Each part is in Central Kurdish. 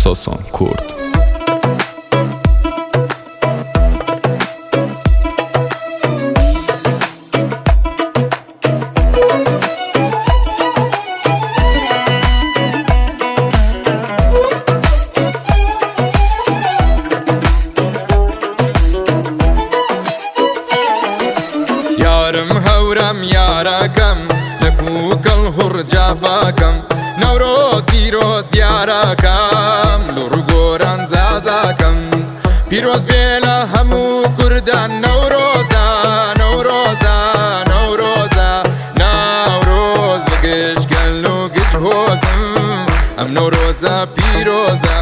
ساسان کورد. یارم هەورەم یارەکەم لە کوکڵ هوڕ جافاکەم نەورۆز پیرۆز دیارەکەم لوڕ گۆران زازاکەم پیرۆز بێ لە هەموو کوردان نەورۆزە نەورۆزە نەورۆزە نەورۆز لە گشت گەل و گشت هۆزم ئەم نەورۆزە پیرۆزە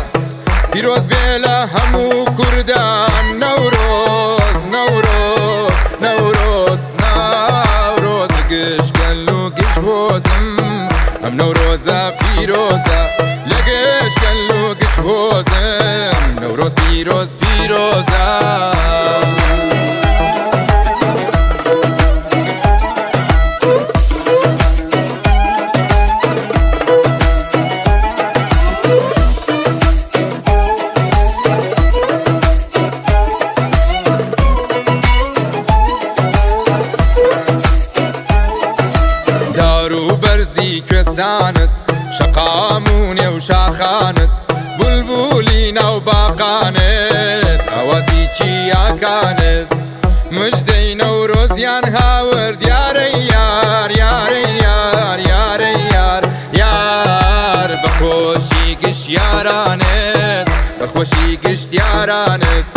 پیرۆز بێ لە هەموو کوردان نەورۆز نەورۆز نەورۆز نەورۆز لە گشت گەل و گشت هۆزم ئەم نەورۆزە پیرۆزە لە گشت گەل و گشت هۆزم نەورۆز پیرۆز پیرۆزە. دار و بەرزی کوێستانت شەقام و نێو شاخانت بولبولی ناو باقانت ئاوازی چیاکانت مژدەی نەورۆزیان هاورد یارەی یار یارەی یار یارەی یار یار بەخۆشی گشت یارانت بەخۆشی گشت یارانت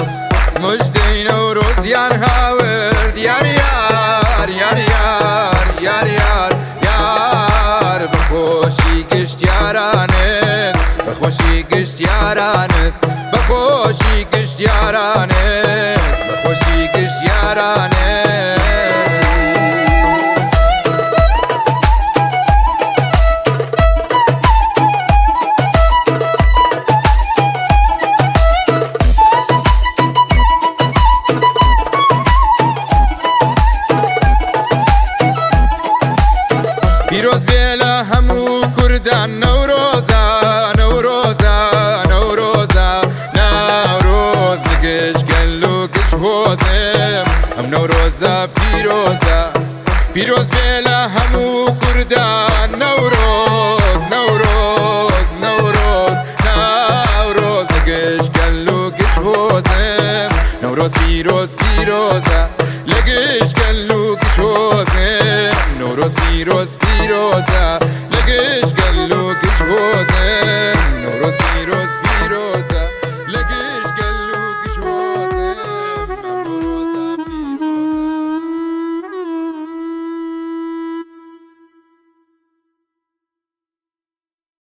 مژدەی نەورۆزیان هاورد یار یار یار یار یار یار یار بەخۆشی گشت یارانت بەخۆشی گشت یارانت بەخۆشی گشت یارانت بەخۆشی گشت یارانت. پیرۆز بێ لە هەموو کوردان نەورۆزە نەورۆزە نەورۆزە نەورۆز لە گشت گەل و گشت هۆزم ئەم نەورۆزە پیرۆزە پیرۆز بێ لە هەموو